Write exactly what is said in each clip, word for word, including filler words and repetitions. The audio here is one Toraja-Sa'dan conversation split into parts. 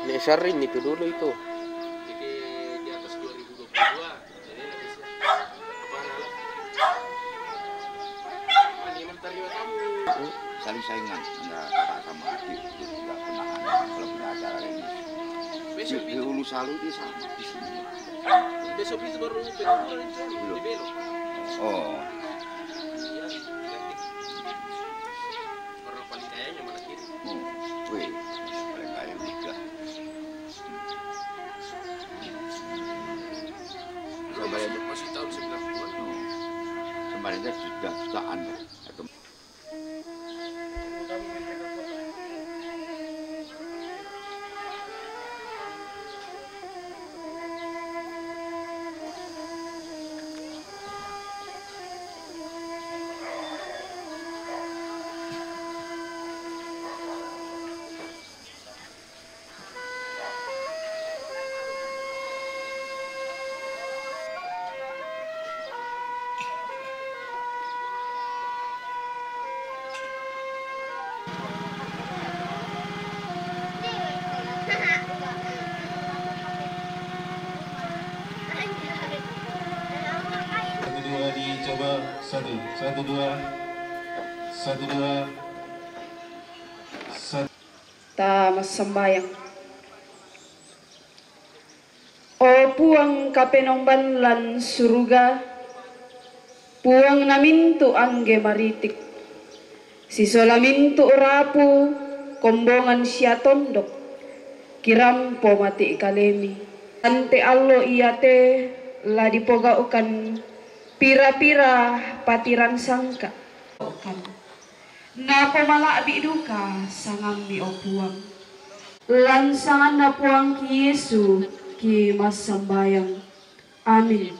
Nek Sarrin itu dulu itu. Saling saingan, nggak kakak sama adik, nggak pernah ada kalau punya acara kayak gini. Di, di Ulu Salu dia sama di sini. Besok itu baru pengukuran itu, belum. Di Belo. Oh. Iya, nanti. Orang paling kayanya malah kiri. Hmm. Wih, paling kaya juga. Sampai ada masih tahun sembilan puluhan. Hmm. Sampai ada juta-jutaan. Satu, dua, dicoba. Satu, satu, dua. Satu, dua. Satu. Ta massambayang. O Puang kapenomban lan suruga, Puangna mintu' angge maritik, sisola mintu' rapu, kombongan sia tondok, kirampo mati' kalemi. Lan te allo iate la dipogau'kan pira-pira patiran sangka'. Napomala'bi' duka sangammi, o Puang. Lan sanganNa Puangki Yesu kimassambayang. Amin.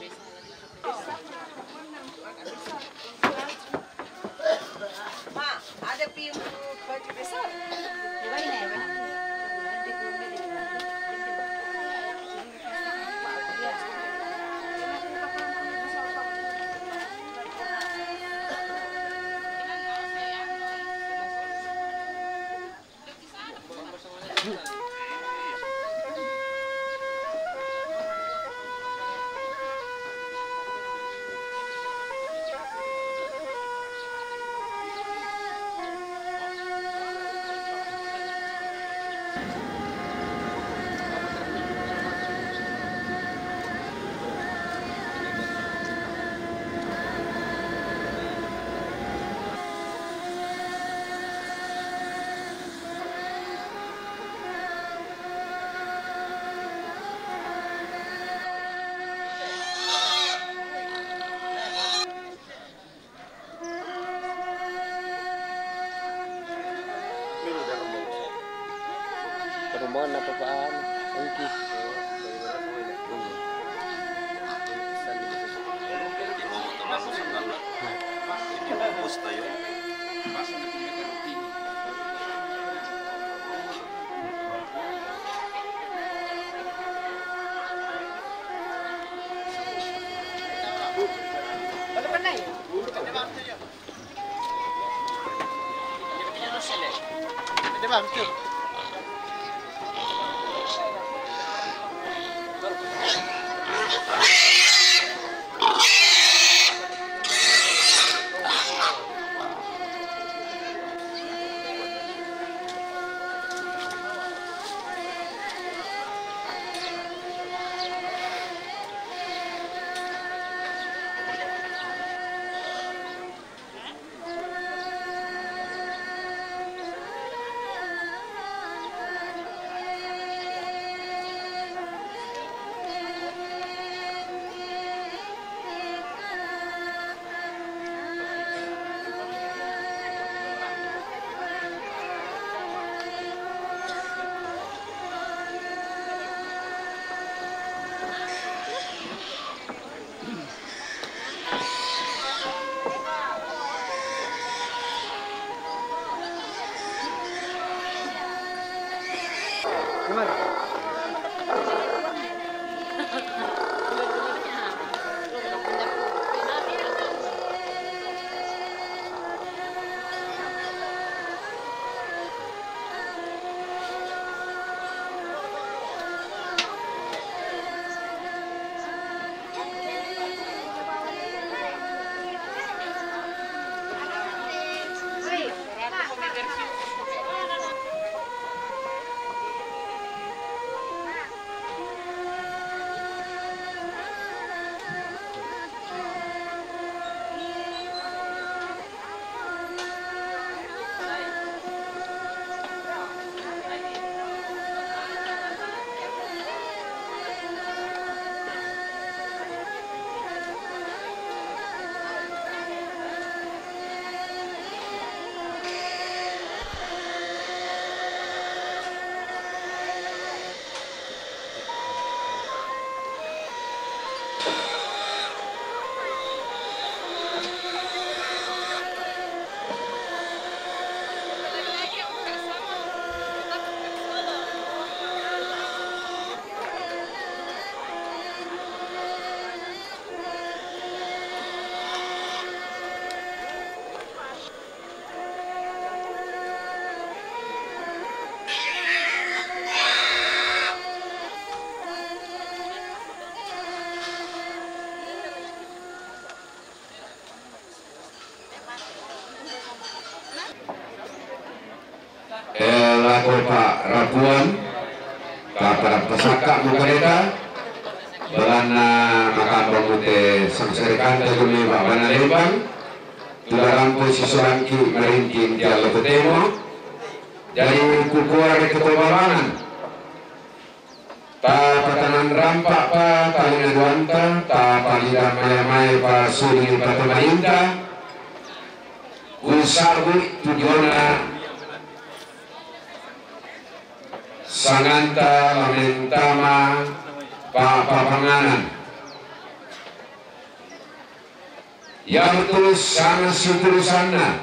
Rumah apa-apaan? Engki. Eh, lako pa' rapuan, ka pada pasaka' mo kareta, balanna makambang mo te sangsarikanta jomai ba'bana lembang, tu garampo sisolangki marinting te allo totemo. Jadi kukua ri katobabangan. Tapatangan rampa' pa tali naduanta, tapalida mae-mae pa suli ni patomarinta, kusabu'i tu diona sanganta la mentama pa' papanganan. Ia mattulus sanga situlusanna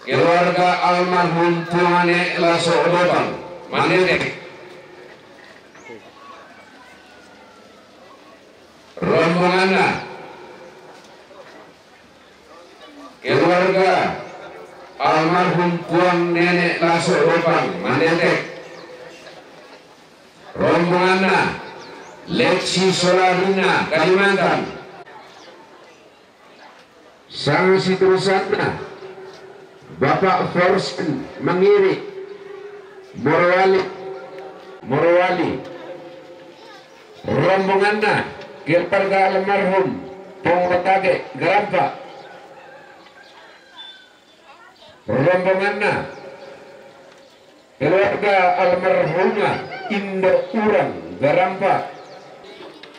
keluarga almarhum Puang Nenek Laso Dopang Mandetek. Rombonganna keluarga almarhum Puang Nenek Laso Dopang Mandetek. Rombonganna Lexi Solarina Kalimantan. Sanga situlusanna Bapak Forsen Mangiri Morowali, Morowali. Rombonganna keluarga almarhum Pong Watage Garampa. Rombonganna keluarga almarhumah Indo Urang Garampa,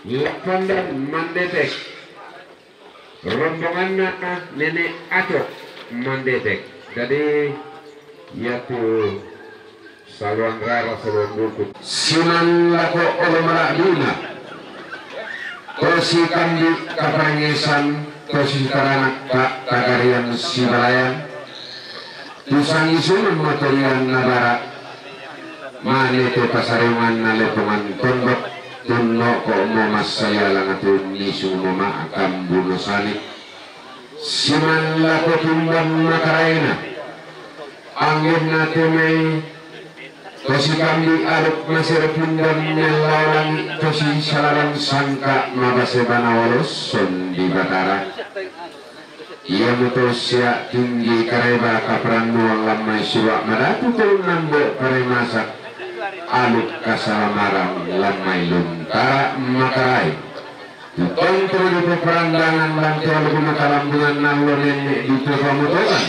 Lapandan Mandetek. Rombonganna Nenek Aco Mandetek. Jadi Iatu saluan rara, saluan buku. Siman lako olo mala'bina. To sikambi' kaparengngesan, to sitaranak pa'tagarian sibalayan. Tu sangisungan mo to rianna bara'. Mane te pasarionganna lepongan tondok, tunno'ko mo massalia langa tunnisung mo ma'kambuno sani. Siman lako timban makaraena. Anggenna te mai to sikambi' aluk masero pindan mellao langi', to sisalaran sangka' mabase bana olosson di Batara. Iamoto sia tinggi kareba kaparannuan lammai sura' madatu to unnambo' paremasak aluk kasalamaran lammai luntara makarae. Tu tontong dipaparandangan lan te aluk makalambungan allo nenne' dipapamotokan.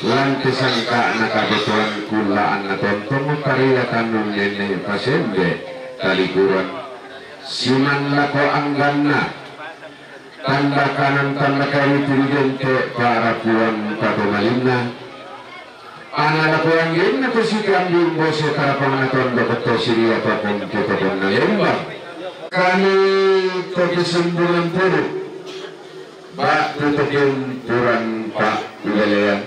Lan te sangka'na kabotoan kulla' anna tontong pariatan non nenne' pasembe talikuran. Siman lako angganna. Tanda kanan tanda kiri tu digente' pa'rapuan patomalinna. Ana' lako anggenna to sikambi' bose tarapangna tondok to siria pakon tu toponna lembang. Kami to kisimbungan puru', ba'tu to kimpuran pa'ulelean.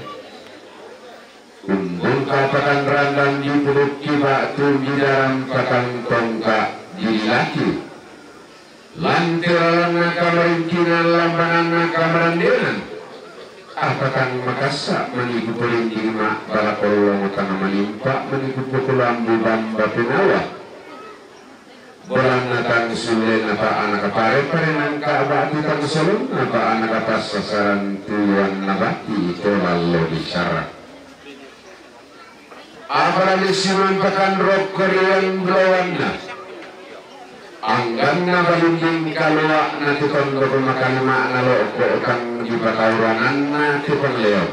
Umbungka pakan randan dipudukki ba'tu didaram pakan tongka' dililaki. Lan te lalanna kamaringkinan lambananna kamarandenan. Apakang makassa' mani kupolinding ma'bala kollo tang malimpa' mani kupokulambu bamba penawa. Bolanna tang sullena pa' ana' kapare-pare nangka ba'tu tang solonna pa' ana' kapassasaran tuluanna bati to lallo bisara. Apalagi siman pakan rokko rian bulawanna. Angganna balinding kalua'na tu tondok makalima'na lo'ko' tang dipakaurananna tu pangleon.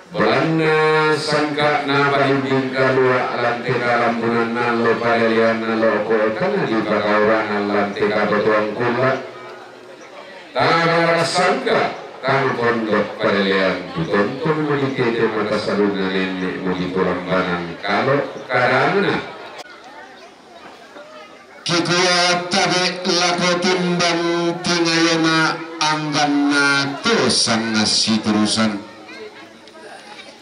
Bolanna sangka'na balinding kalua' lan te kalambunanna lo paleleanna lo'ko' tang dipakauranan lan te kabotoan kulla'. Tama rasangka, tama pondok palelean tu tontong mo ditete mata salunna nenne' mo dipolambanan kalo' karangna. Kikua tabe' lako timbang tingayona angganna to sangnga siturusan.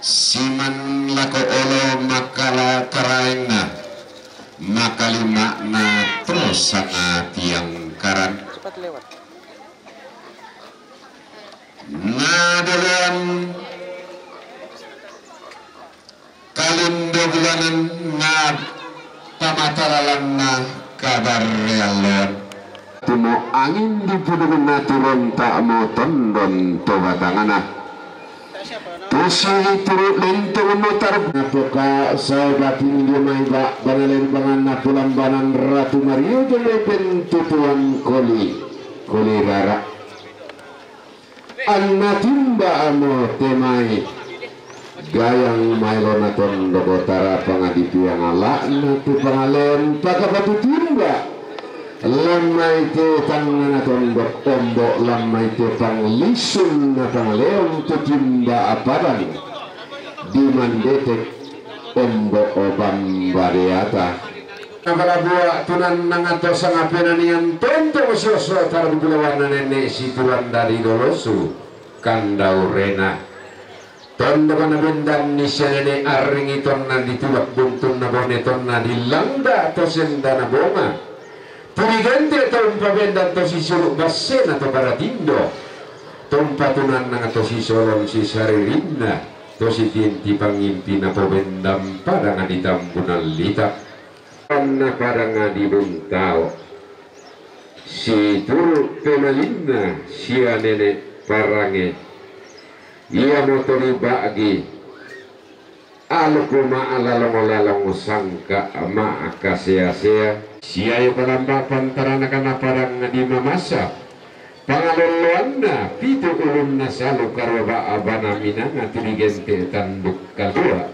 Siman lako olo makkala karaenna, makalima'na to sanga tiang karan. Nadoloan kalindo bulanan na pamatalalanna kabarrealloan. Tumo angin di pudukna turonta mo tondon to batangana. Tusi turu lentong mo taruk. Napoka sae batin di mai ba bana lembangan na pulambanan Ratu Mario jole pentutuan koli, koli rara. Anna timba mo temai. Gayang maelo na tondok tarapang di piang ala'na tu pangaleon pakapatu timba. Lammai te tangngana tondok ombo' lammai te panglisun na pangaleon tu timba apadang. Di mandetek ombo' bambareata. Napalabua' tunannang to sangapenanian tontong sioso tarung bulawanna nenne' situran dari dolosu kandaurena. Tondok nabendanni sia nene' arringi tonna ditulak buntunna bone tonna dilangda to sendana bonga. Turigente to umpabendan to sisuru' bassena to baratindo. To umpatunannang to sisolon sisaririnna to sitinti pangimpi napobendan padang di tambunan lita. Anna padang di buntao. Situru' pemalinna sia nene' parange. Iamoto riba'gi alku ma'lalong-lalong sangka' ma'kasea-sea. Sia io kalamba pantaranakanna padang di mamasa. Pangalolloanna pitu ulunna salu karoba abana minanga tu digente' tanduk kalua.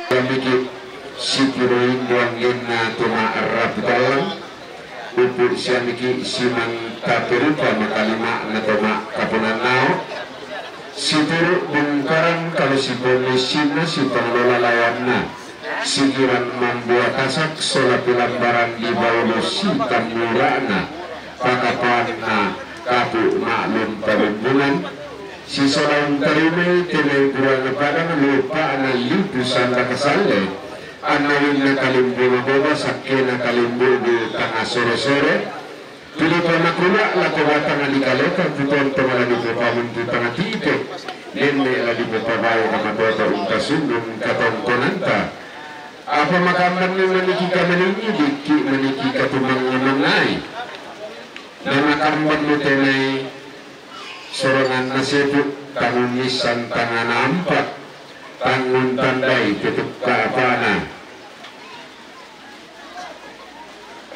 Kami ki sitiruin duang genna toma raputallang. Upu' siamiki simang taperupa makalima na toma kaponannao, situru' bungkaran kalu siponnissinna sipanglola lawanna, sikiran mambua tasak sola pilambaran di baulu sitammura'na, pakapaanna kapu' ma'lum pabumbungan, sisola untarimai te mai burana padang luppa'na lipu sanda kasalle, annawinna kalimbu magoba sakkena kalimbu'bu tanga sore-sore, pilipa makula' lako batanga di kaleta kutontong la dipopamuntu tanga tite, nenne' la dipopabai amatoto umpasundung katongkonanta. Apa makambanni maniki kamalingi dikki' maniki katumangnga-mangngai. Na makambannu te mai soronganna sepu' tangunnissan tangana ampa', tanguntandai tetukka apana.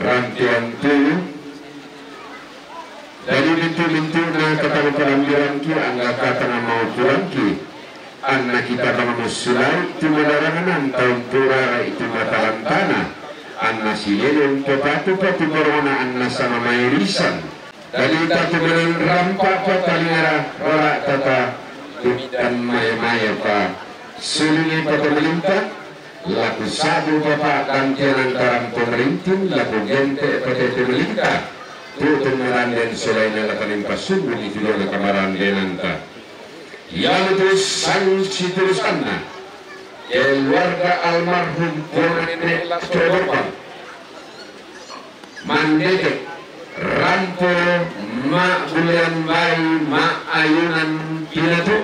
Rantean tulu. Dadi mintu'-mintu'na katang palambirangki, angga katang maukurangki, anna kita bang mussulai tu madaranganan taun purara itu matalantana, anna sileleng papatu-patu korona anna sama mairisan. Dadi tatu manang rampa' pa talingara rara tata, dan maya-maya pa sulingi pa pemerintah, laku sa'bu papa' gantianan tarang pemerintin, laku gente' pa te pemerintah, tu'tun maranden solaina lakanin pasundun itu diona kamarandenanta. Iyalutu sang siturusanna, keluarga almarhum Puang Nene' Lato Borbang. Mandeke, rampo, ma' bulean bai, ma' ayunan pinatu.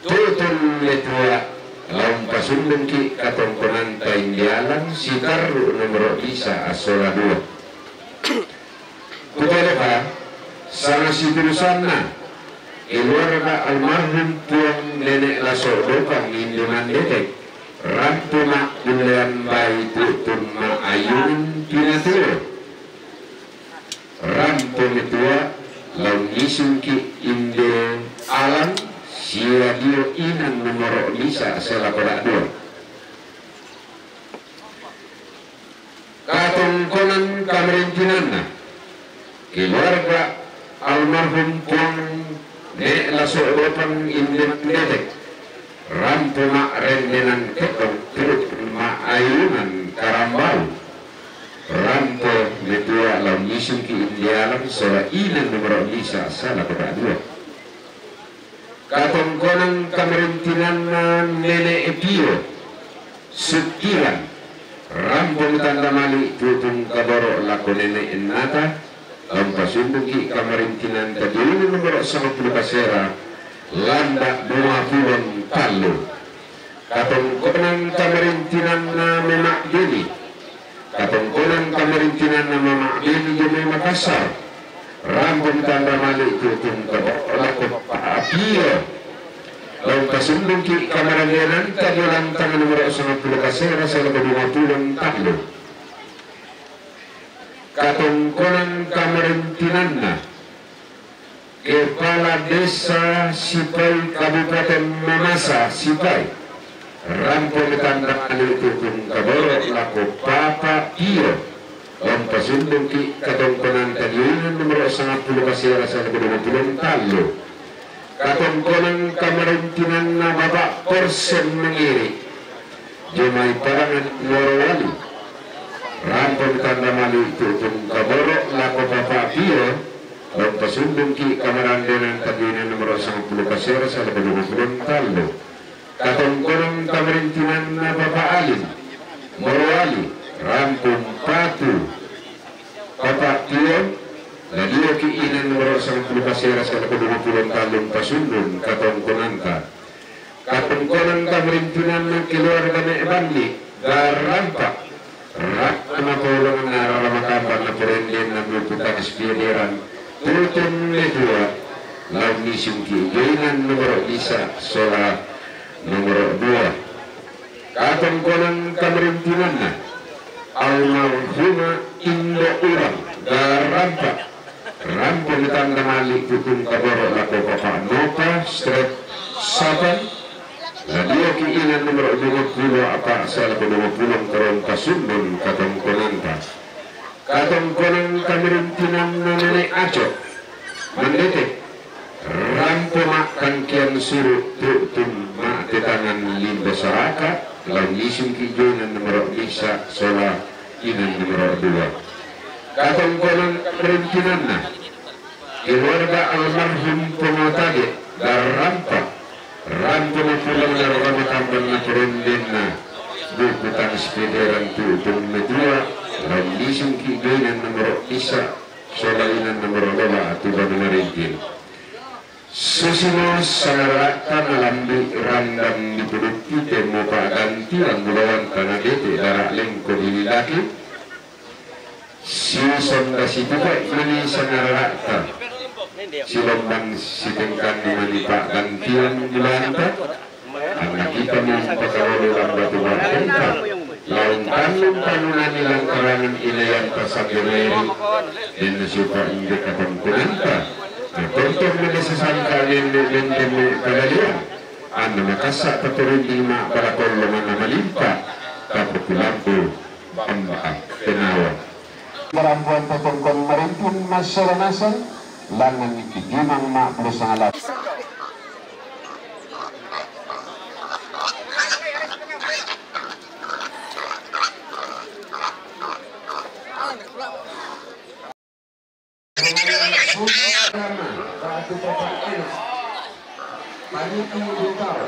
Tu'tun metua, la umpasundungki' katongkonanta indialan sitarru' nomoro' bisa assola dua. Kutelepa, Sanga siturusanna, keluarga almarhum Puang Nenek Laso Dopang inde Mandeteng, rampo ma ullean bai tuttun ma ayungan pinatuo. Rampo metua lao nisungki inde Alang sia dio inan nomoro misa selako da'dua. Katongkonan kamarintinanna, keluarga almarhum Puang Nek Laso Dopang inde Mandeteng, rampo ma rendenan keddong, turut ma ayungan karambau. Rampo metua lao nisungki inde Alang sola inan nomoro misa selako da'dua. Katongkonan kamarintinanna Nenek Pio Sukkiran, rampo ma tanda mali tutung kaboro lako nenek ennata, lao pasundungki kamarintinanta dio inan nomoro sangpulo kasera, landa dua pulo tallu. Katongkonan kamarintinanna Mama Beni. Katongkonan kamarintinanna Mama Beni dio mai Makassar, rampo ma tanda mali tutung kaboro lako Papa Pio, lao pasundungki kamarendenanta dio lantang nomoro sangpulo kasera selako dua pulo tallu. Katongkonan kamarintinanna Kepala Desa Sipai, Kabupaten Mamasa Sipai, rampo ma tanda mali tutung kaboro lako Papa Pio, lao pasundungki katongkonanta dio inan nomoro sangpulo kasera selako dua pulo tallu. Katongkonan kamarintinanna Bapak Porsen Mangiri, dio mai Parangan Morowali, rampo ma tanda mali tutung kaboro lako Papa Pio, lao pasundungki kamarendenanta dio inan nomoro sangpulo kasera selako dua pulo tallu. Katongkonan kamarintinanna Bapak Alin Morowali, rampo ma patu Papa Pio, lao dioki inan nomoro sangpulo kasera selako dua pulo tallu pasundung katongkonanta. Katongkonan kamarintinanna keluarga Nek Bandi, Garampa, rampo ma polong na rara makamban na porendenna buku tangis piederan tutung metua, lao nisungki dio inan nomoro misa sola nomoro dua. Katongkonan kamarintinanna almarhuma Indo Urang, Garampa, rampo ma tanda mali tutung kaboro lako Papa Nota, stret Sapan, lao dioki inan nomoro dua pulo ata selako dua pulo, lao pasundung katongkonanta. Katongkonan kamarintinanna Nenek Aco Mandeteng, rampo ma kangkean suru tutung ma tetangan limbo saraka, lao nisungki dio inan nomoro misa sola inan nomoro dua. Katongkonan kamarintinanna keluarga almarhum Pongotage, Garampa, rampo ma polong na rara makamban na porendenna buku tangis piederan tutung metua, lao nisungki dio inan nomoro misa sola inan nomoro lima Tuban Marintin. Susimo sangararata na lambi randang dipudukki temmo pa'gantian bulawanta na bete dara lengko dililaki. Sisonda situpa mani sangararata, silombang sitengkanni mani pa'gantian bulawanta. Anna kita mumpakarolo lamba tu ba'tenta, lao tannung tannunanni langkarangan inaianta sanggereri, denna siupa inde katongkonanta, na tontong mende sesangka nenne mendemme kadalian, anna makassa taturinding ma pada tollo manna malimpa, tapukulampu bamba tenawa. Karampoan totongkon Marintin massala nasang, langngan kitimang ma berusaha. Paniki Bintaro,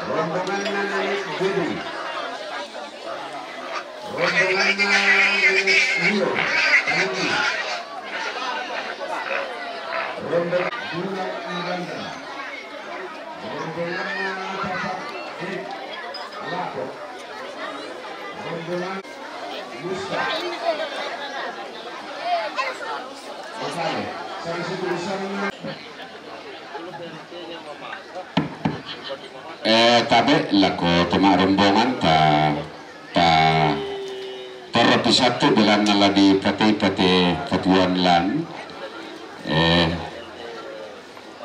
rombonganna Nenek Guru, rombonganna Nenek Wiro, Paniki, rombongan Guru Iranda, rombonganna Papa Erik, Lapor, rombongan Musa, Makanya. Eh, tabe' lako to ma'rombongan ta, ta torro pisattu belanna la dipatei-patei katuoan lan. Eh,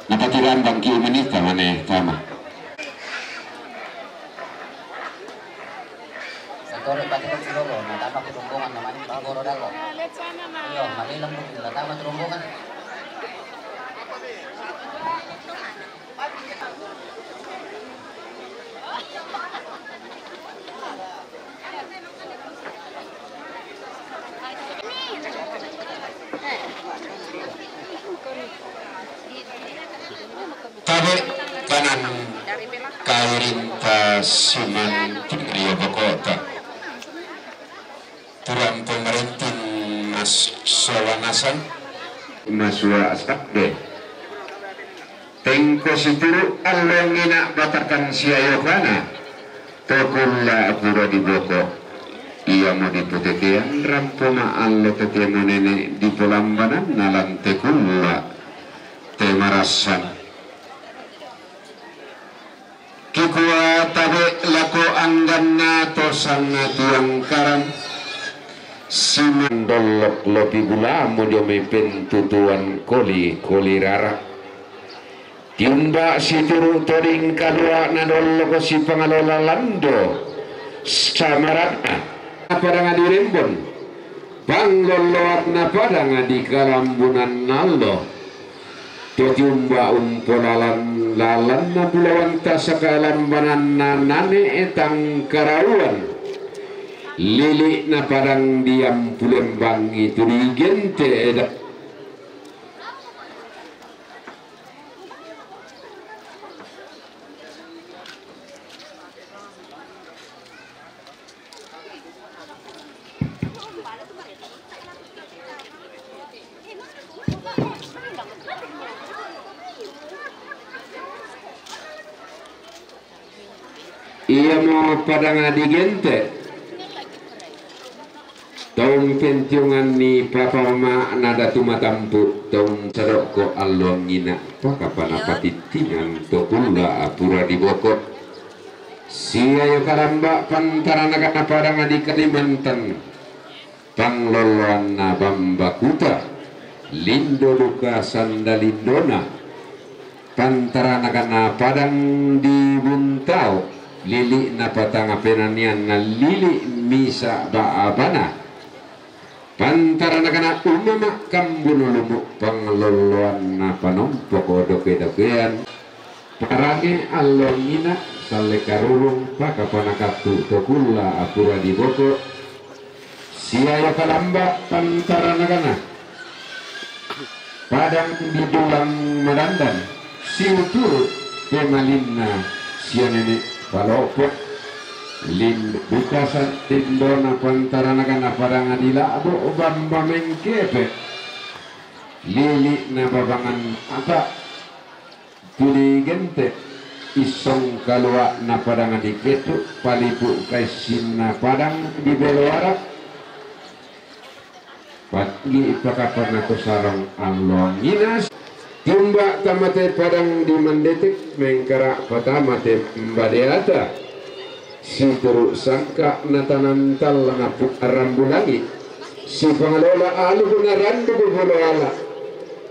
napatirambangki' meni tamane tama. Satore' pati ko' silolo, natama ko' rombongan, namani pagoro dako. Iyo, mali lembut, natama tu rombongan. Tabe' kanan kairinta siman tinrio bokota. Turang pamarinting mas sola nasang. Masua sabbe. Tengko situru' allongina batakan siayokana. To kulla' pura diboko. Iamo dipotetean rampo ma'allo tetemo nene' dipolambananna lan te kulla' te marassan. Kikua tabe' lako angganna to sanna tiangkaran. Simandollok lopi bulamo dio mai pentutuan koli-koli rara. Tiumba' situru' toding kalua' nadolloko sipangalola lando samaranna. Padang di Rembon, panglolloanna padang di Kalambunan allo. To tiumba' umpolalan lalanna bulawanta sakalambananna nane' tangkarauan. Lili'na padang di Ampulembangi tu di Gente eda. Iamo padang di Gente. Taung pentiungan ni papa mama'na Datu Matampu', taung sadokko alloangina, pakapana patittingan to kulla' pura diboko. Siayo kalamba' pantarana kana padang di Kalimantan. Panglolloanna Bamba Kuta, lindo duka sanda lindona, pantarana kana padang di Buntao, lili'na patanga penanianna lili' misa' ba'abana, pantarana kana umama' kambuno lumu', panglolloanna panompoko doke-dokean. Parange alloangina salle karurung pakapanakattu to kulla' pura diboko. Siayo kalamba' pantarana kana padang di Dulang Madandan, situru' pemalinna sia nene' palopo'. Lin-, bukasan lindona pantarana kana padang di La'bo' Bamba Mengkepe. Lili'na babangan mata. Tu di Gente, issong kalua'na padang di Ketu, palipu' kaissinna padang di Beloara. Panggi' pakapana to sarong alloangina. Tiumba' tamate padang di Mandetek, mengkara' patamate Mbadeata. Situru' sangka' natanan tallang Rambulangi', sipangalola Aluh Narandu Boloala',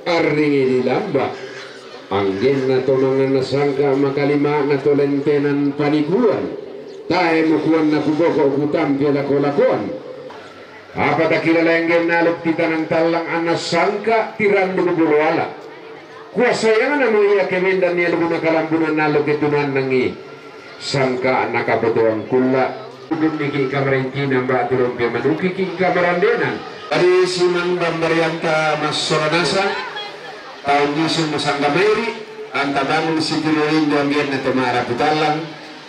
arringi di lamba'. Anggenna to manganna sangka' makalima'na to lentenan panikuan, tae' mukuanna kuboko' kutampe lako-lakoan. Apa takira lenggenna aluk titanan tallang anna sangka' tirandu Boloala'. Kuasayangna mo ia kemendan ia lubuna Kalambunan aluk ketunannangi. Sangka' nakapotoang kulla'. Udun niki' kamarintinan ba'tu rompe manukiki' kamarandenan. Adi siman bambarianta massola nasang, taung isung masangga mairi', anta bangun sitiro indo anggenna to ma'rapu tallang,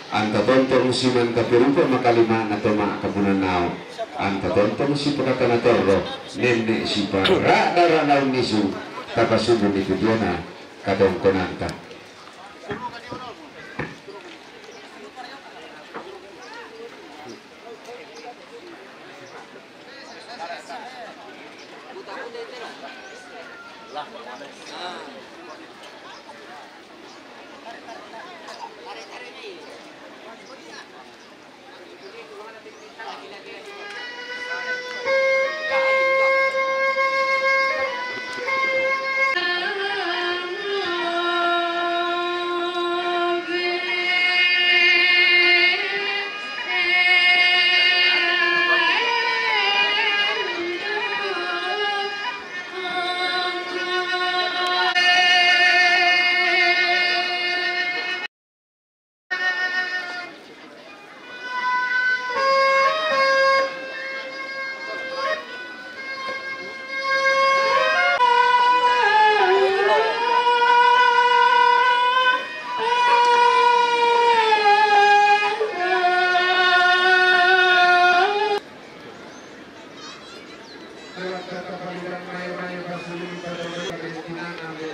anta tontong siman tapirupa makalima'na to ma'kapunannao, anta tontong sipakatana torro, nenne' sipara'da-ra'da unnisung, tapasubuni tu tiona katongkonanta.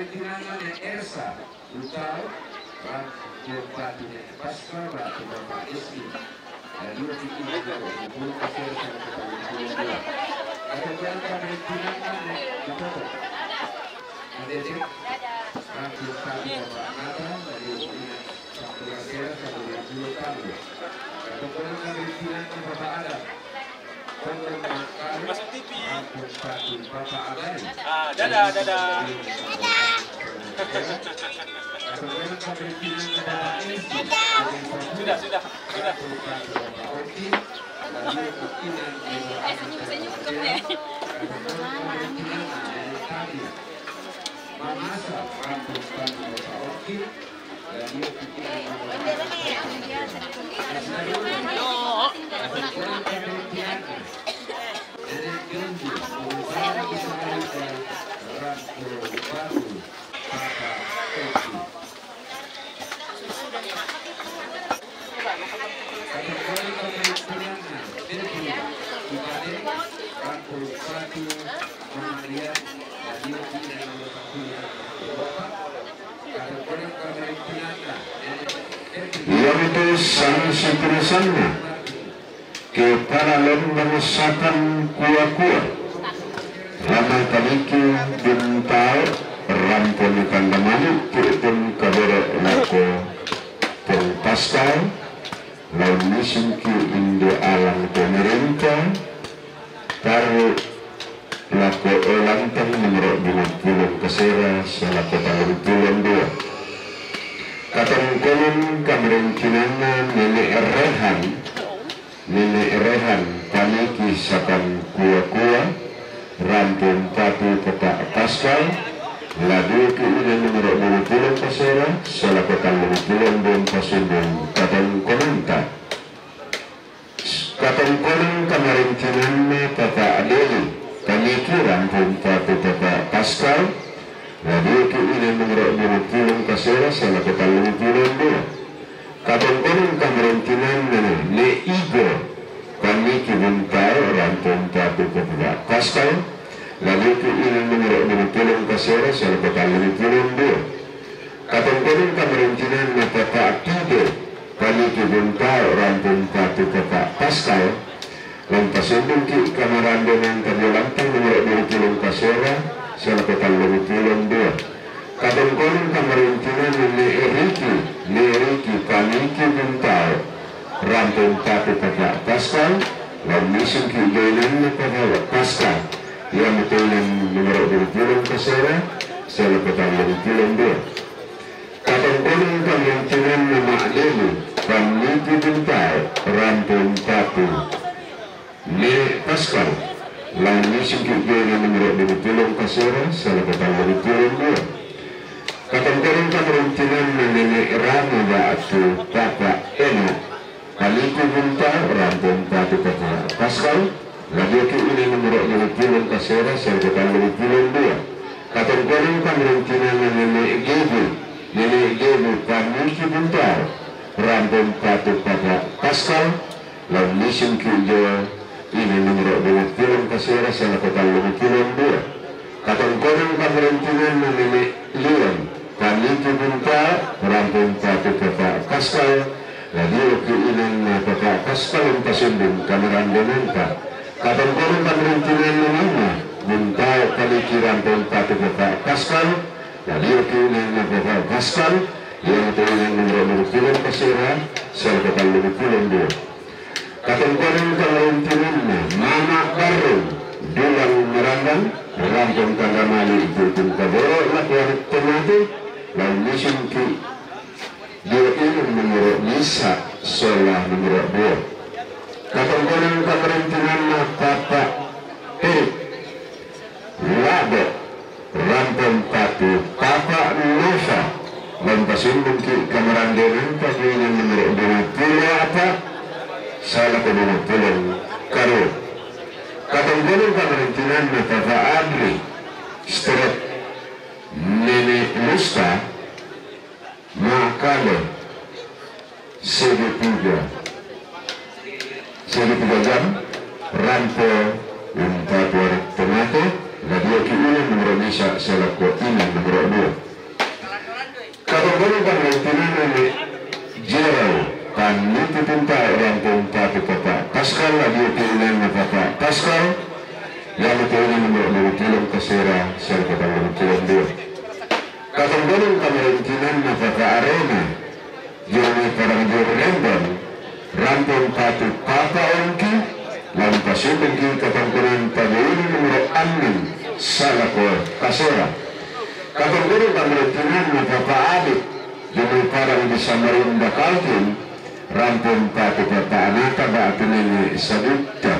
kamarintinanna Nenek Ersa Utao, rampung patu Nenek Pascal, rampung Bapak Rizky. Lalu di ina nomor dua puluh kasera, salah kota dua puluh dua. Ada jalan kamarintinanna Nenek Utao. Ada cek. Rampung patu Bapak Nata, lalu di ina sampung kasera, salah dua puluh tangga. Ada jalan kamarintinanna Bapak Adam. Masuk T V. Ah, dadah, dadah. Sudah, sudah, sudah. Mamasa, Iyamutu sanksi purasanna Kepala Lombang Sapan Kua-Kua, Rama Paniki Buntao, rampung tanda mani, tu'tun kaboro lako Pong Pascal, laun nisungki Indo Alang Pemerintah, taru lako Elantang nomor dua puluh kasera, salako tallung puluh dua. Katongkonan kamarintinanna Nenek Rehan, Nenek Rehan Paniki Sapan Kua-Kua, rampung patu Papa Pascal, laduki ina nomor dua puluh kasera, salako tallung puluh dua pasundung katongkonanta. Katongkonan kamarintinanna Papa Deli, Paniki rampung patu Papa Pascal, laduki ina nomor dua puluh kasera, salako tallung puluh dua. Katongkonan kamarintinanna Ne Igo, Paniki Buntao, rampung patu Papa Pascal, laduki ina nomor dua puluh kasera, salako tallung puluh dua. Katongkonan kamarintinanna Papa Tide, Paniki Buntao, rampung patu Papa Pascal, lampasundungki kamarandenang kabiolanta nomor dua puluh kasera, salako tallung puluh dua. Katongkonan kamarintinanna Ne Riki, Ne Riki Paniki Buntao, rampung patu Papa Pascal, laun nisungki jainanna Papa Pascal, iyamutu ina nomor dua puluh kasera, salako tallung puluh dua. Katongkonan kamarintinanna Mak Deli, Paniki Buntao, rampung patu Ne Pascal, laun nisungki jaina nomor dua puluh kasera, salako tallung puluh dua. Katongkonan kamarintinanna Nenek Rama ba'tu Papa Ena. Ladio ki ina nomoro duapulong kasera, sera ko tallupulong dua. Katongkonan kamarintinanna Nene Gebu, Nene Gebu Paniki Buntao, rampong patu Papa Pascal, lau mising ki jo ina nomoro duapulong kasera, sera ko tallupulong dua. Katongkonan kamarintinanna Nene Lian Paniki Buntao, rampong patu Papa Pascal, ladio ki ina na Papa Pascal, lau pasundung kamarandenanta. Katongkonan kamarintinanna Nene Buntao Paniki, rampong patu Papa Pascal, ladio ki ina na Papa Pascal, ia na ina nomoro duapulong kasera, sera ko tallupulong dua. Katongkonan kamarintinanna Mama Barrong, Dulang Marambang, rampong tanda mali tu kaboro, lakuan temate, lau mising ki jo ina nomoro misa, sola nomoro dua. Katongkonan kamarintinanna Papa Erik, Labo, rampong patu Papa Nova, lau pasundung ki kamarandenanta jo ina nomoro duapulong appa, sera ko duapulong kadua. Katongkonan kamarintinanna Papa Adri, Steret, Nene Lusta, Makale, segitiga, segitiga jam, rampong patu temate, ladio ki ina nomoro misa, sera ko ina nomoro dua. Katongkonan kamarintinanna Nene Jerau Paniki Buntao, rampong patu Papa Pascal, ladio ki ina na Papa Pascal, ia na ina nomoro duapulong kasera, sera ko tallupulong dua. Katongkonan kamarintinanna Papa Arena, jo mai Padang Jurendon, rampong patu Papa Ongki, lau pasundung ki katongkonanta jo ina nomoro annang, sera ko kasera. Katongkonan kamarintinanna Papa Adit, jo mai Padang di Samarinda Kaltim, rampong patu Papa Anata batu Nene Sabutta,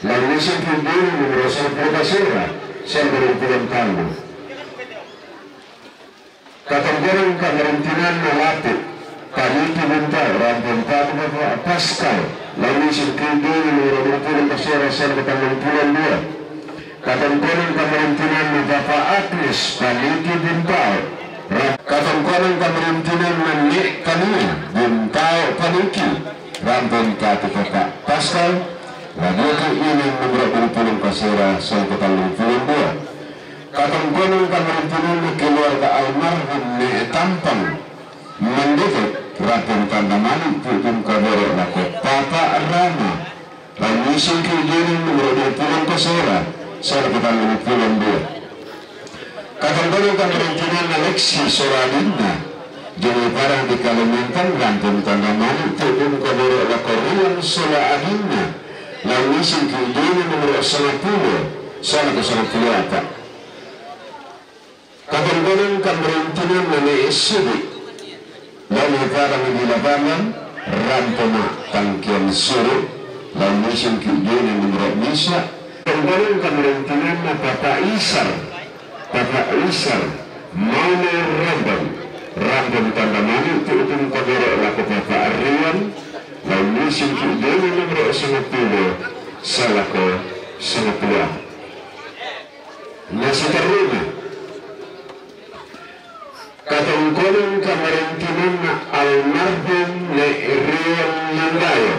lau mising ki jo ina nomoro sangpulo kasera, sera ko duapulong tallu. Katongkonan kamarintinanna Lapu Paniki Buntao, rampong patu Papa Pascal, lau mising ki jo ina nomoro duapulong kasera, sera ko tallupulong dua. Katongkonan kamarintinanna Papa Agnes Paniki Buntao, ra-, katongkonan kamarintinanna Nene Tania Buntao Paniki, rampong patu Papa Pascal, ladio ki ina nomoro duapulong kasera, sera ko tallupulong dua. Katongkonan kamarintinanna keluarga almarhum Nene Tampang Mandete, rampong tanda mali tu kaboro lako Papa Rama, lau mising ki jo ina nomoro duapulong kasera, sera ko tallupulong dua. Katongkonan kamarintinanna Lexi sola adinna, jo mai Padang di Kalimantan, rampong tanda mali tu kaboro lako Rian sola adinna, lau mising ki jo ina nomoro sangpulo, sera ko sangpulo appa. Katongkonan kamarintinanna Nene Sidi, lau mai Padang di Lapangan, rampong ma tangkian suru, lau mising ki jo ina nomoro misa. Katongkonan kamarintinanna Papa Isar, Papa Isar Maune Rembang, rampong tanda mali tu kaboro lako Papa Rian, lau mising ki jo ina nomoro sangpulo, sera ko sangpulo. Na siterruna. Katongkonan kamarintinanna almarhum Nene Rian Mandayo,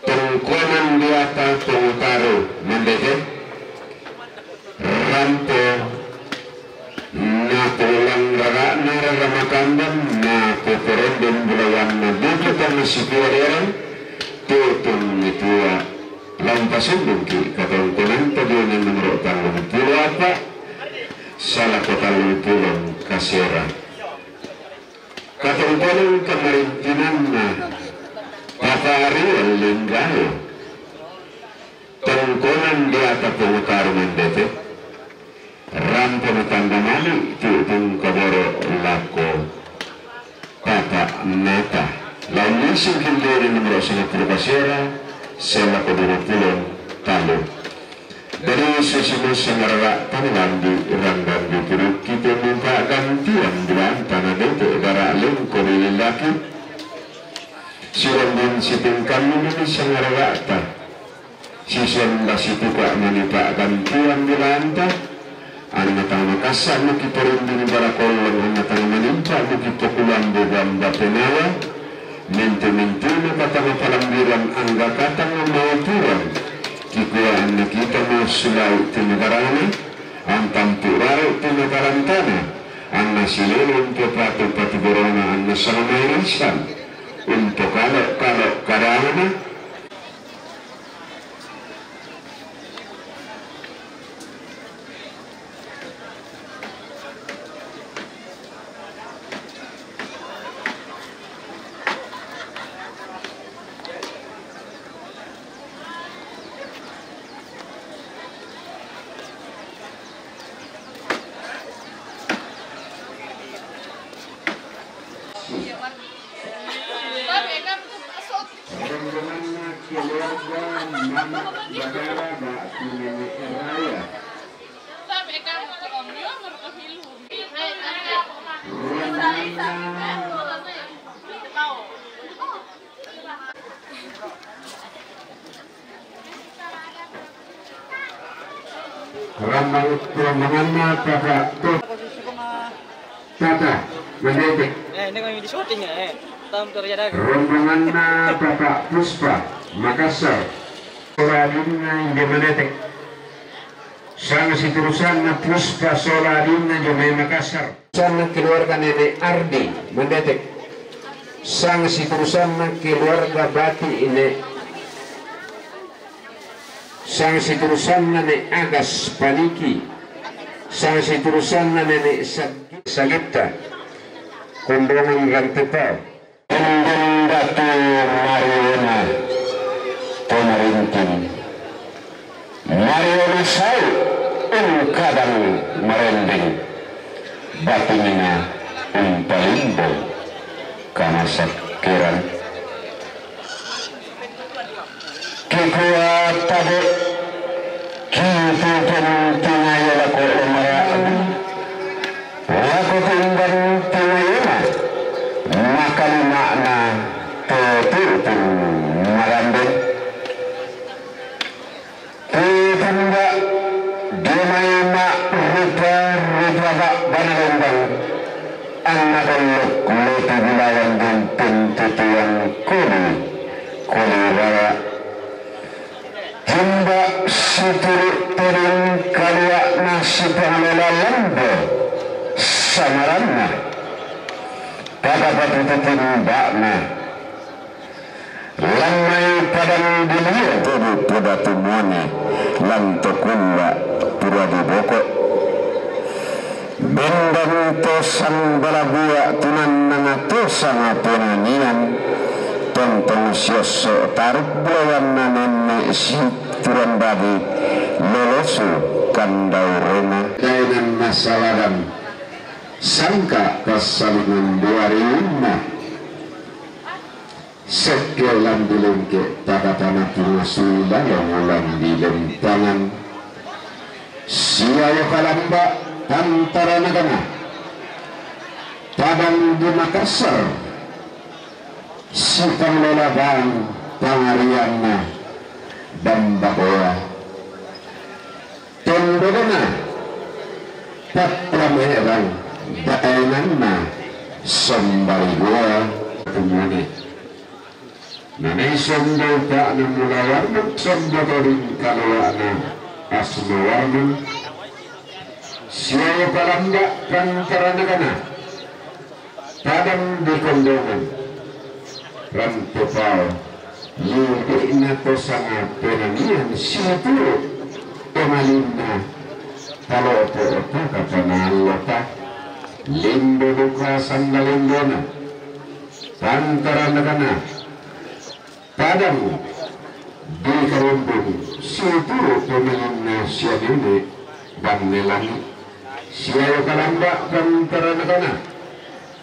tongkonan diata Pongutaru Mandete, rampong na polang rarana rara Makandang, na poporondong bulawanna buku tang situa derang, tutun mitua. Lau pasundung ki katongkonanta jo ina nomoro tallupulong appa, sera ko tallupulong kasera. Katongkonan kamarintinanna Papa Ariel Linggayo, tongkonan diata Pongutaru Mandete, rampong tanda mali tu kaboro lako Papa Nata. Lau mising ki jo ina nomoro sangpulo kasera, sera ko duapulong tallu. Dadi sesimo sangarara tani landi randang di turuk kita minta gantian bulan tanah dete dara lengko lilaki. Sirondin sitingkan minum sangararata. Sisonda situka manipa gantian di lanta, anna tang makassa muki porinding balakollong, anna tang manimpa muki pokulambu bamba penawa, mintu-mintu maka tang palambiran angga katang mauturan, kikua anna kita mo sulai tinagarana, antampu rare tinagarantana, anna sileleng pepatu patu berona anna sama mairisan, untuk kalo-kalo kadana, rombonganna keluarga Mama Batara Batu Nenek Raya. Rombonganna Rambang rombonganna Papa Tut Tata Mandete. Eh, ini kami di syuting ya, eh. Tam terjadi. Rombonganna Papa Puspa Makassar. Sola adinna injo Mandete. Sang siturusanna Puspa sola adinna injo mae Makassar. Sanna keluarga Nenek Ardi Mandete. Sang siturusanna keluarga Bati Ine. Sang siturusanna Ne Agas Paniki. Sang siturusanna Nenek Sag-, Sagetta. Kombongan Rantepao. Undang Datu Mariona Pamarinting. Mariona Sau Ungkadang Marendeng. Batingina Umpalimbong Kamasak Kerang. Kikua tabe, kitu pentingayo lako umara, lako timbang tingayona, makalimana tetu pun marambeng. Tutungga, di mai ma rupa-rupa bak bana lombang, anna gollok lotu bilawan dong pentutuan koli, koli rara. Himba situru todong kaluakna sipanglola lambo samaranna. Pada patututin bakna. Lammai padang dilia. Todi podatu mone, lanto kulla pura diboko. Bendang tosang balagua tunannanga tosanga ponanian, tontong siosso taruk bulawanna nenne si turang babi lolosu kandau roma. Kainan masaladang sangka passalingan dua riunna. Sekke lambilengke takatana pingasui lalong lambilempangan. Siayo kalamba tantara nagana. Padang di Makassar. Sipanglola bang pangarianna Bambakoa. Tondokna, pappame'rang, daenanna, sombarigoa, tumone. Nanai sombo pa'na mulawarna, sombo toding kaloa'na, asmawarna. Siayo palamba pantaranakana. Padang di Kondongan, Rantepao, libi'na to sanga penanian situru' to malinna palopo' takatana allota, limbo duka sanda limbona, pantaranakana, Padang di Karombong, situru' pemalinna sia nene' banne langi', siayo kalamba' pantaranakana,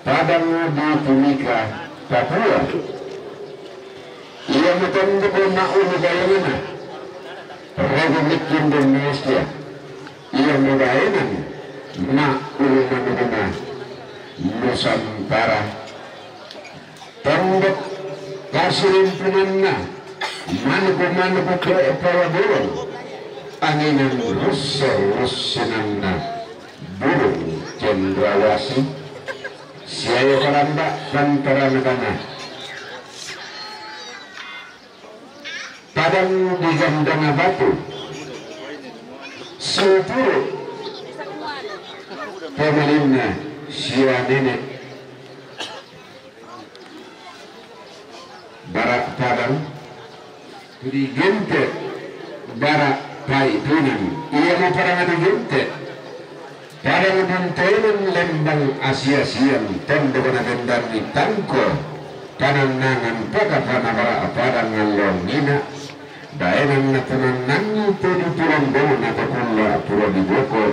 padang di Timika, Papua. Ia matondok ma'ulu bayanana, Republik Indonesia. Ia mudaenan na ulunganna Nusantara. Tondok kasirimpunanna Manuku-manuku pe pawaburung, anginan russo-russinanna burung cendrawasih, siayo kalamba pantarana kana. Padang di gandana batu, suturu pamalinna sia nene. Bara padang tu digente, bara paitunan, ia ma padang digente. Padang buntoinan lembang asi-asian, tondok na bendan ni tangko, panannangan pakapana bara padang ngallongina, daenan na panannangi todi tulandona pakulla pura diboko,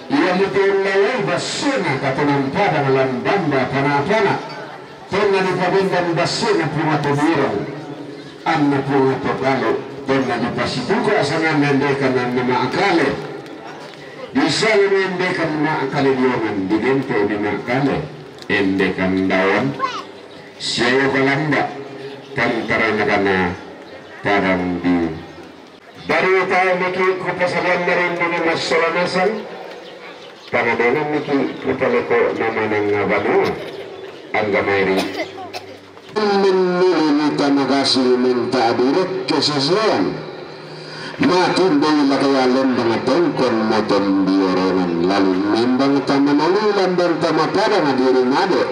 ia mutellawai bassena katonan padang lambamba panapana. Tonna dipabendan bassena punga tobirong, anna punga tokalu, tonna dipasituka sanganna endekan anna maakale. Disanga endekan maakale liongan, digente ni maakale endekan daon, siayo kalamba, tantaranakana padang di Dari tae miki ku pasalian marindu ni massola nasang, pangadongan miki ku paleko namanang banua, angga mairi. Mennulini tamagasing menta direk kesesean. Matindai lakaya lembang tongkon moton diorongan lalu mendang tamanali lambang tamapadang diri made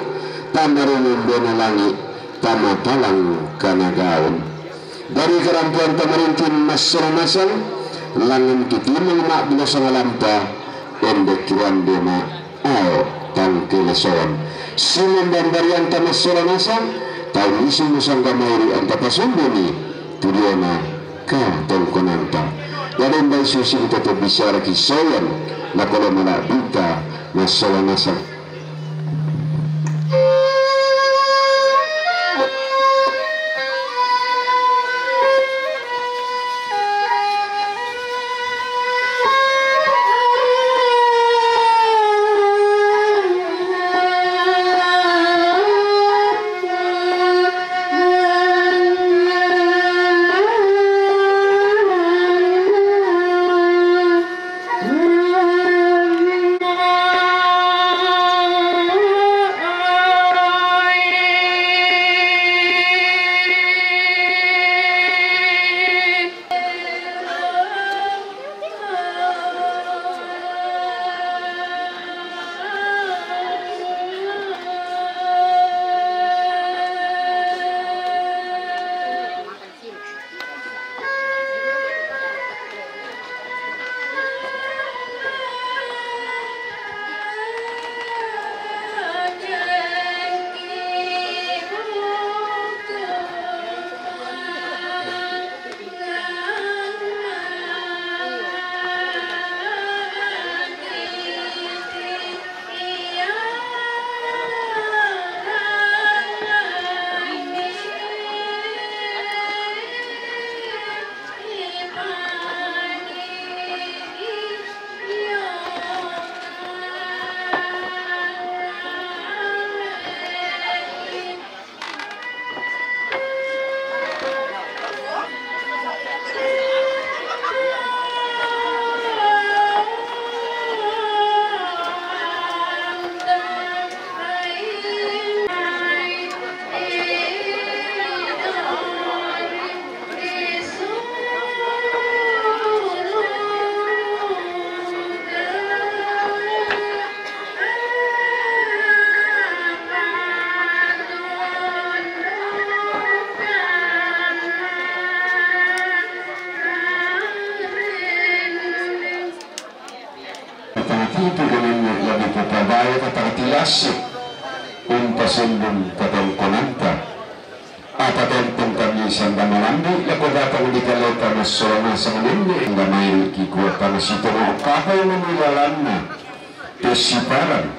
tamaringun bona langi tamapalang kanagaun. Dari karampuan tamarintin massolo nasang, langan kitimang ma'bilo sangalampa, endek kiwandema ao tangkeleson. Simon dan barianta massolo nasang, tau misu musang gamairi anta pasumbuni, tudiona ka tongkonanta. Wadon bai susi kita to bicara kisoyan, nakolo malak bita massolo nasang. Tangatitu dengan lebih kepada kata tilasik umpasundun katongkonanta. Apa tentang kami sanda malambi lako datang di kaleta massolana sanganenne enggak mairi kikuatan sitongo kapai mani lalanna. Pesiparan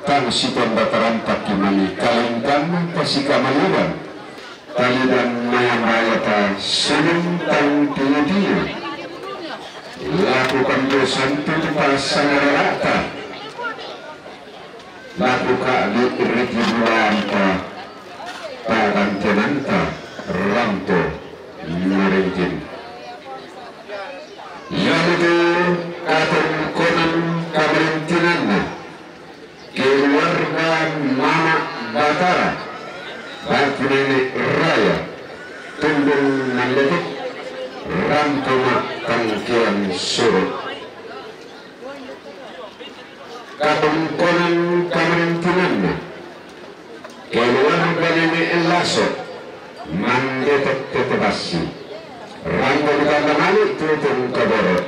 tang sitonda tarampak kimani kalengkan pasikamaliran. Talidan mayambayata seneng tang tiyo-tiyo. Lakukan dosan tu pasangarata. Laku ka'di riki bulampa pagantenanta rampo mari Mandettek, rampo ma tangkean suru. Katongkonan kamarintinanna, keluarga Nenek Laso, Mandettek Tetebassi, rampo ma tanda mali Tutungkaboro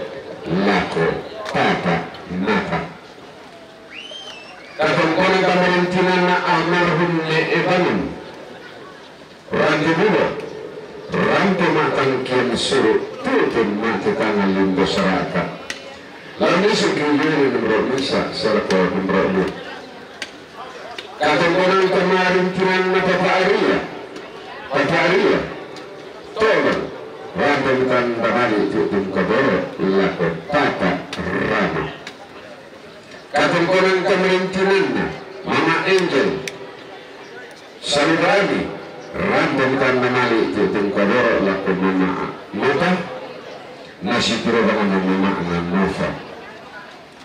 lako Papa Nata. Katongkonan kamarintinanna almarhum Nenek Bangun, Ranti Bulo, rampo ma tangkean suru, Tutun ma tetangga lindo sarata. Lalu nisuk gigi nomor misa, selaku nomor dua. Katongkonan kamarintinanna Papa Aria, Papa Aria, Tolong, rampo ma tanda mali Tutungkaboro lako Papa Rama. Katongkonan kamarintinanna Mama Angel, Salurami, rampo ma tanda mali Tutungkaboro lako Mama Nova, nasitiro banganna Mama Nova.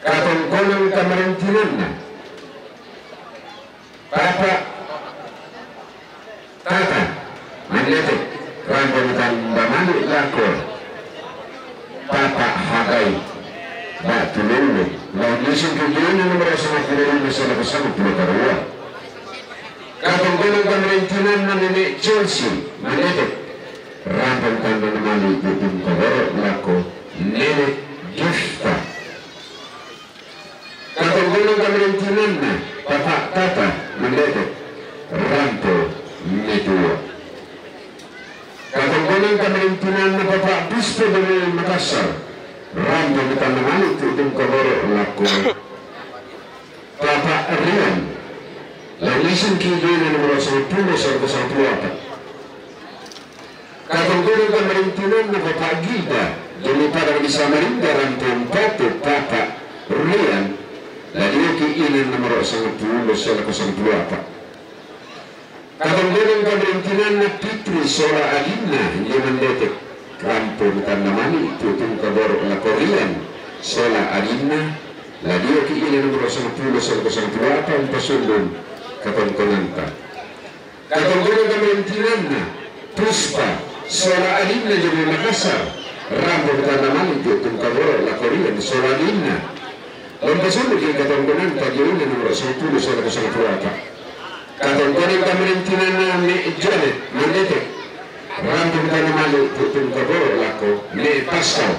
Katongkonan kamarintinanna Papa Tata, Mandettek, rampo ma tanda mali lako Papa Hagai, Batu Lulu, lalu nisuk gigi nomor sangpulo lima, selaku sangpulo karua. Katongkonan kamarintinanna Nenek Chelsea, Mandettek, rampo ma tanda mali Tutungkaboro lako Nenek Gifta. Katongkonan kamarintinanna Papa Tata, Mandettek, rampo metua. Katongkonan kamarintinanna Papa Puspo dari Makassar, rampo ma tanda mali Tutungkaboro lako Papa Rian, lalu nisuk gigi nomor sangpulo, selaku sangpulo apat. Katongkonan kamarintinanna Papa Gilda, Joni Padang di Samarinda, rampo ma tanda Papa Rian, lalu dio ki inang nomor sangpulo, selaku sangpulo apat. Katongkonan kamarintinanna Fitri sola adinna, Mandettek, rampo ma tanda mali Tutungkaboro lako Rian sola adinna, lalu dio ki inang nomor sangpulo, selaku sangpulo apat, umpasundun katongkonanta. Katongkonan kamarintinanna Puspa sola adinna Joni Makassar, rampo ma tanda mali Tutungkaboro lako Rian sola adinna. Umpasundun ki katongkonanta, dio inang nomor sangpulo, selaku sangpulo apat. Katongkonan kamarintinanna Nek Janet, Mandettek, rampo ma tanda mali Tutungkaboro lako Nek Pascal,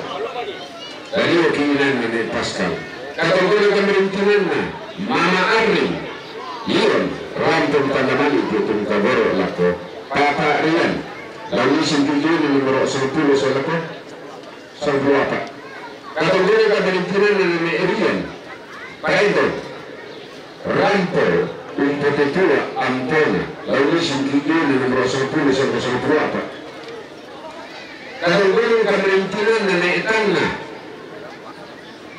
lalu dio ki inanna Nek Pascal. Katongkonan kamarintinanna Mama Arling, Ion, rampo ma tanda mali Tutungkaboro lako Papa Rian, lalu nisuk gigi nomor sangpulo, selaku sangpulo apat. Katongkonan kamarintinanna Nenek Rian, Paento, rampo umpetetua ampona, lalu nisuk gigi nomor sangpulo, selaku sangpulo apat. Katongkonan kamarintinanna Nek Tanna,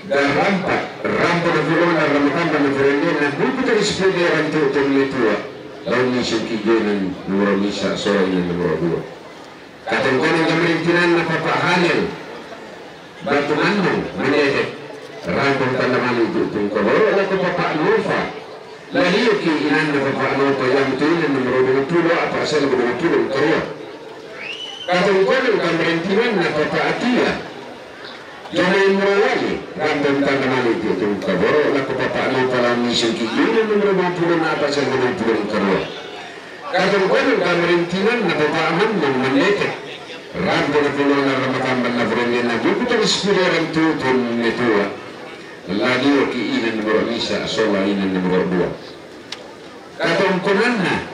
Darampa, rampo napolona, ramatamba naporendenna, buku tadi sepeda rantu tadi metua, lalu nisuk gigi nomor misa, sola inang nomor dua. Katongkonan kamarintinanna Papa Hanel, Batu Mandung, Mandettek, rampo ma tanda mali Tutungkaboro lako Papa Nova, lalu dio ki inanna Papa Nova, iami tu inang nomor duapuluh apat, selaku duapuluh karua. Katongkonan kamarintinanna Papa Atia, Joni Morowali, rampo ma tanda mali Tutungkaboro lako Papa Nova, lalu nisuk gigi nomor duapuluh apat, selaku duapuluh karua. Katongkonan kamarintinanna Papa Amandung, Mandettek, rampo napolona, ramatamba naporendenna, buku tadi sepeda rantu tadi metua, lalu dio ki inang nomor misa, sola inang nomor dua. Katongkonanna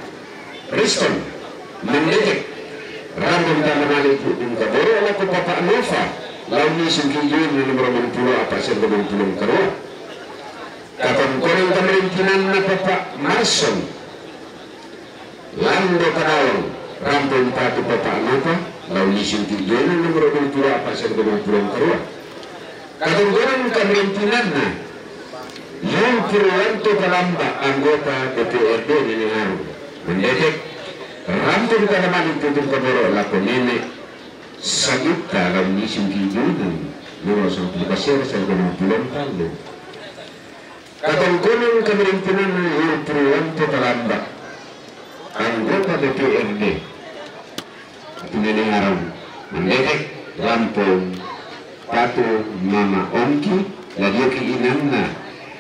Riston, Mandettek, rampo ma tanda mali Tutungkaboro lako Papa Nova, lalu nisuk gigi nomor duapuluh apat, selaku duapuluh karua. Katongkonan kamarintinanna Papa Marson, Lando Padawang, rampo ma tanda Papa Nova, lalu nisuk gigi nomor duapuluh apat, selaku duapuluh karua. Katongkonan kamarintinanna Yul Purwanto Palamba, anggota D P R D Neneng Aru, Mandettek, rampo ma tanda mali Tutungkaboro lako Nenek Sagitta, lalu nisuk gigi nomor sangpulo kasera, selaku duapuluh tallu. Katongkonan kamarintinanna Yul Purwanto Palamba, anggota D P R D Ni Aron. Mandedek, rampong patu Mama Ongki, la dioki inanna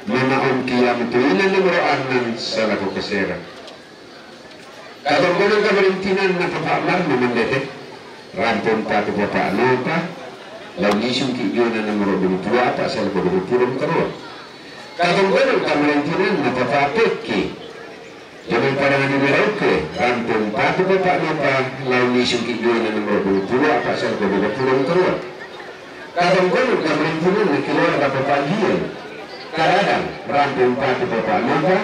Mama Ongki, iamo tu inan nomoro annan salako kasera. Katongkonan kamarintinanna Papa Marno, mandedek, rampong patu Papa Nopa, la unnisungki jo inan nomoro duapuluh apa salako duapuluh karua. Katongkonan kamarintinanna Papa Pekki, jo mai pada ngadu Merauke, rampong patu Papa Nopa, la unnisungki jo inan nomoro duapuluh apa salako duapuluh karua. Katongkonan kamarintinanna keluarga Papa Giel, Karadang, rampong patu Papa Nopa,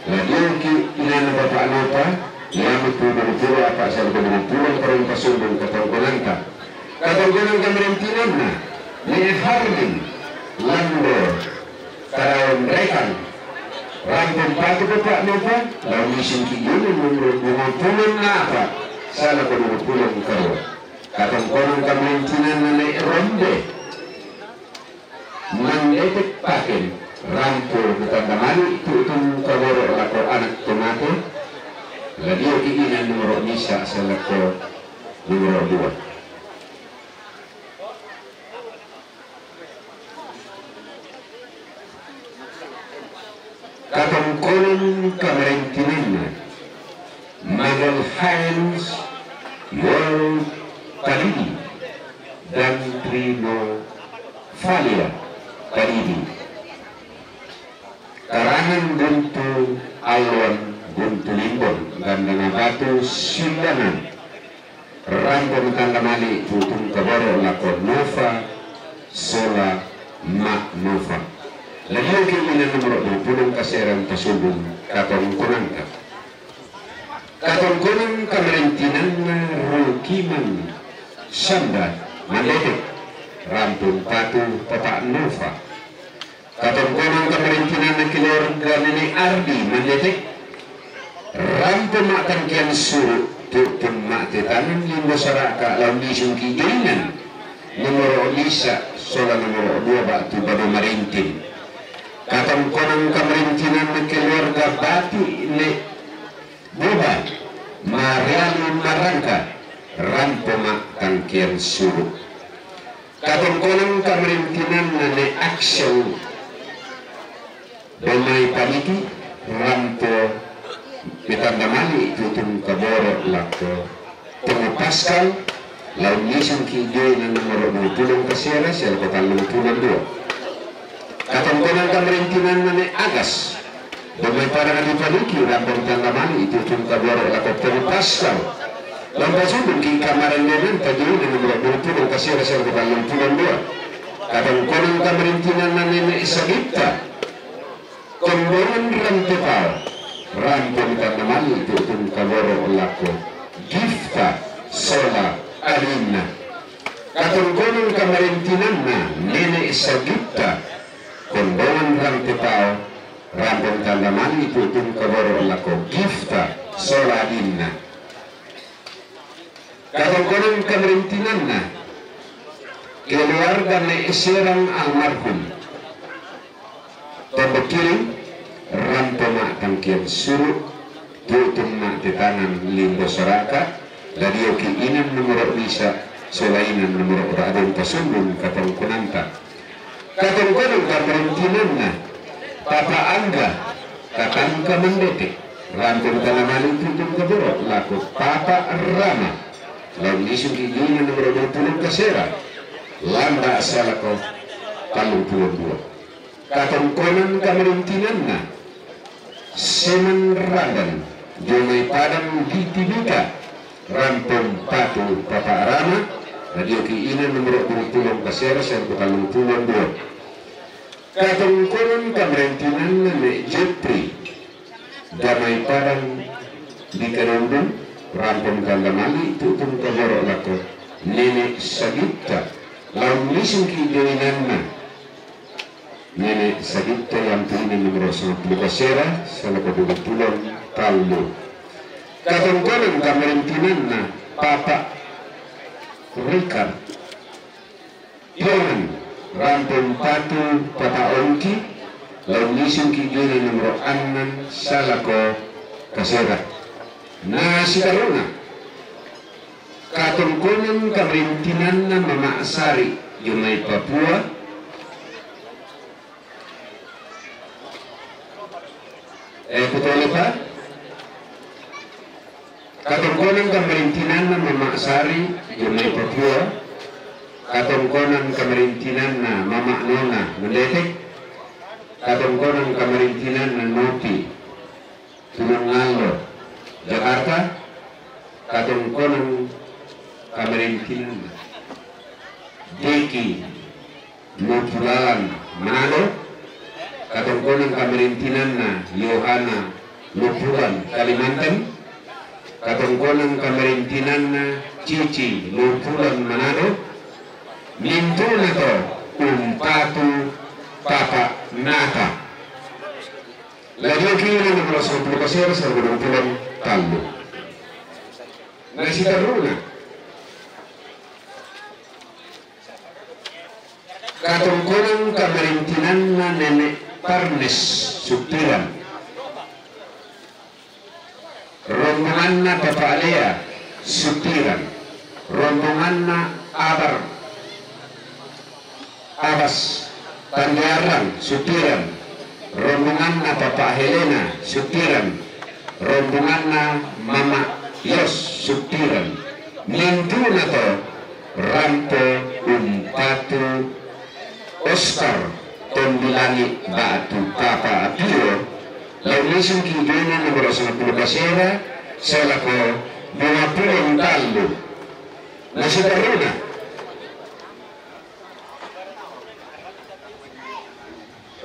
la dioki inanna Papa Nopa, iamo tu duapuluh apa salako duapuluh karua, pasundun katongkonanta. Katongkonan kamarintinanna Ne Harlin, Lando, Karaon Rekang, rampong patu Papa Nopa, la unnisungki jo inan nomoro duapuluh apa salako duapuluh karua. Katongkonan kamarintinanna Ne Rombe, mandedek, Paken, rampong matanda mali tu Tungkaboro lako anak to mate, la dioki inan nomoro misa salako nomoro dua. Katongkonan kamarintinanna Magal Heinz, Yol Padidi, dan Trino Falia Padidi. Karangan Buntu Alwan Buntu Limbong, Gandana Batu, Sindangan. Rampong matanda mali tu Tungkaboro lako Nova sola Ma Nova. La dioki inan nomoro duapuluh kasera, pasundun katongkonanta. Katongkonan kamarintinanna Rukiman Sanda, mandedek, rampong patu Papa Nova. Katongkonan kamarintinanna keluarga Nene Ardi, mandedek, rampong ma tangkian suru tu tumma te tangan limbo saraka, la unnisungki jo inan nomoro misa sola nomoro dua batu bado marintin. Katongkonan kamarintinanna keluarga Bati Ne Boba, Marialu Marangka, rampong ma tangkian suru. Katongkonan kamarintinanna Ne Aksel, Domai Paniki, rampong matanda mali tu Tungkaboro lako Tengah Pascal, la unnisungki jo inan nomoro duapuluh kasera salako tallupuluh dua. Katongkonan kamarintinanna Ne Agas, Domai Padang Adi Paniki, rampong matanda mali tu Tungkaboro lako Tengah Pascal, la umpasundunki kamarendenanta jo inan nomoro duapuluh kasera salako tallupuluh dua. Katongkonan kamarintinanna Nene Sagitta, Kondongan Rantepao, rampong matanda mali tu Tungkaboro lako Gifta sola adinna. Katongkonan kamarintinanna Nene Sagitta, Kondongan Rantepao, rampong matanda mali tu Tungkaboro lako Gifta sola adinna. Katongkonan kamarintinanna keluarga Ne Serang almarhum Tondok Kiring, rampong ma tangkian suru tu tumma te tangan limbo saraka, la dioki inan nomoro misa sola inan nomoro dua, pasundun katongkonanta. Katongkonan kamarintinanna Papa Angga, Katangka, mandedek, rampong matanda mali tu Tungkaboro lako Papa Rama, la unnisungki jo inan nomoro duapuluh kasera, landa salako tallupuluh dua. Katongkonan kamarintinanna Semen Randan, jo mai Padang di Timika, rampong patu Papa Rama, la dioki inan nomoro duapuluh kasera salako tallupuluh dua. Katongkonan kamarintinanna Ne Jepri, Damai Padang di Kadondong, rampong matanda mali tu Tungkaboro lako Nene Sagitta, la unnisungki jo inanna Nene Sagitta, iamo tu inan nomoro sangapulu kasera salako duapuluh tallu. Katongkonan kamarintinanna Papa Rikar Tionan, rampong patu Papa Ongki, la unnisungki jo inan nomoro annan salako kasera. Na sitarona Katongkonan kamarintinanna Mama Sari, jomai Papua. Eh, putole pa? Katongkonan kamarintinanna Mama Sari, jomai Papua. Katongkonan kamarintinanna Mama Nona, Mendetek. Katongkonan kamarintinanna Nopi, Tulungallo, Jakarta. Katongkonan kamarintinanna Deki, Lupulalan, Manado. Katongkonan kamarintinanna Yohana, Lupulan, Kalimantan. Katongkonan kamarintinanna Cici, Lupulan, Manado. Mintuna to umpatu Papa Nata. Lagi kira na pula sepuluh kasera, sepuluh tallu. Na siterruna. Katongkonan kamarintinanna Nenek Parnes, Suppiran. Rombonganna Papa Alea, Suppiran. Rombonganna Abar, Abas, Tandearang, Suppiran. Rombonganna Papa Helena, Suppiran. Rombonganna Mama Yos, Suppiran. Mintuna to rampo umpatu Oscar Tombilangi ba'tu Papa Apio, lao nisengki dena nomoro sepuluh kasera, selako dua puluh tallu. Na siterruna.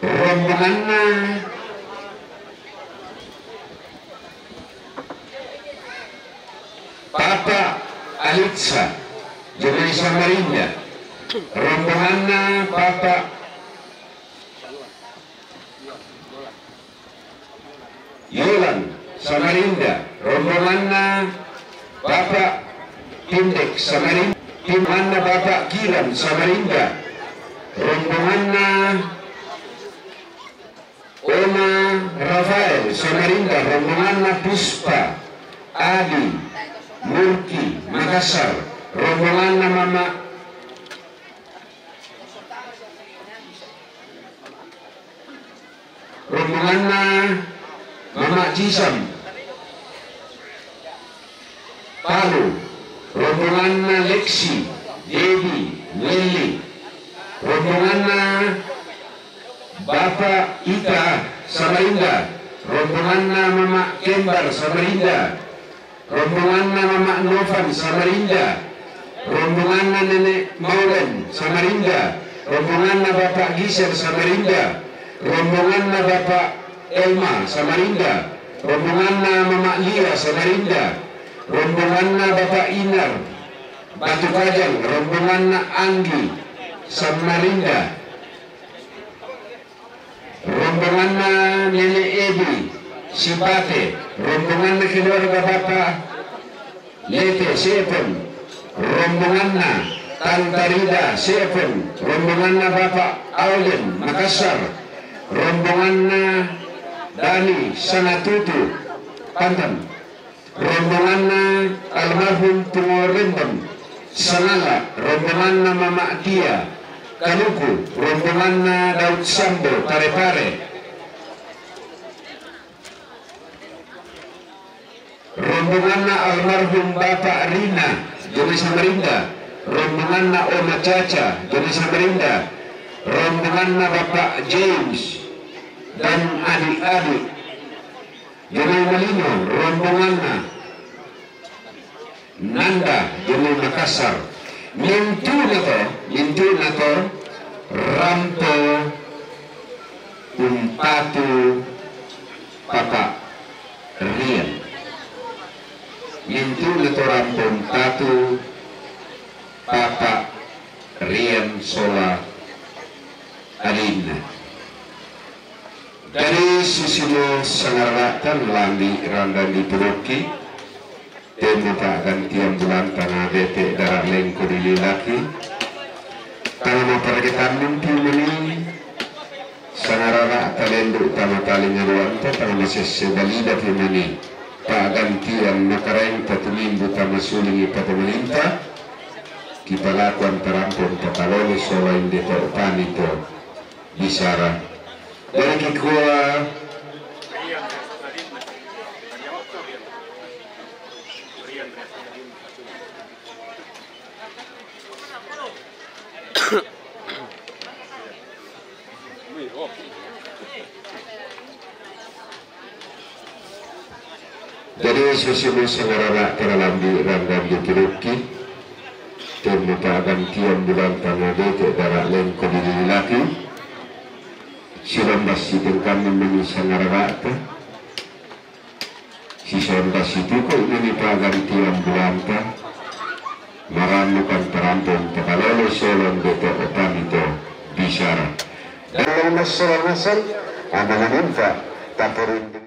Rombonganna Papa Alitsa, jomai Samarinda. Rombonganna Papa Yolan, Samarinda. Rombonganna Bapak Pindek, Samarinda. Rombonganna Bapak Kiran, Samarinda. Rombonganna Oma Rafael, Samarinda. Rombonganna Puspa, Adi, Murki, Makassar. Rombonganna Mama Rombonganna Mama Jisam, Palu. Rombonganna Lexi, Dedi, Willy. Rombonganna Bapak Ita, Samarinda. Rombonganna Mama Kembar, Samarinda. Rombonganna Mama Novan, Samarinda. Rombonganna Nenek Maulen, Samarinda. Rombonganna Bapak Gisel, Samarinda. Rombonganna Bapak Elma, Samarinda. Rombonganna Mama Lia, Samarinda. Rombonganna Bapak Inar, Batu Kajang. Rombonganna Anggi, Samarinda. Rombonganna Nenek Ebi, Sipate. Rombonganna keluarga Bapak Lete, Sepon. Rombonganna Tanta Rida, Sepon. Rombonganna Bapak Auden, Makassar. Rombonganna Dani, Sanatutu, Pantan. Rombonganna almarhum Pungo Rembang, Sangala. Rombonganna Mama Tia, Kaluku. Rombonganna Daud Sambo, Parepare. Rombonganna almarhum Bapak Rina, jomai Samarinda. Rombonganna Oma Caca, jomai Samarinda. Rombonganna Bapak James dan adik-adik, jomai Malino. Rombonganna Nanda, jomai Makassar. Mintuna to, mintuna to rampo umpatu Papa Rian. Mintuna to rampo umpatu Papa Rian sola alinna. Dari sisimo sangara'ta, lambi randang dipudokki, temmo pa'gantian bulanta na bete dara lengko dililaki. Tama pareketan mimpi meni, sangara'ta lendu tama tali ngaruanta, tama masesse balida pi meni. Pagantian makarenta tumimbu tamasuling i patamanenta, kipalakuan tarampon takalolo sola inde to panito bisara. Dari kikua Jadi sosimo sangarara taralambi ranggan di kiruki. Temu pagantian bulan tanggal dete dara lengko di lilaki. Silombas si tengkami meni sangarara ta. Si sonda si tuku meni pagantian bulan ta. Maramukan tarampon takalolo solon beto opanito bisara. Dalam masalah nasal, amananenta taperinding.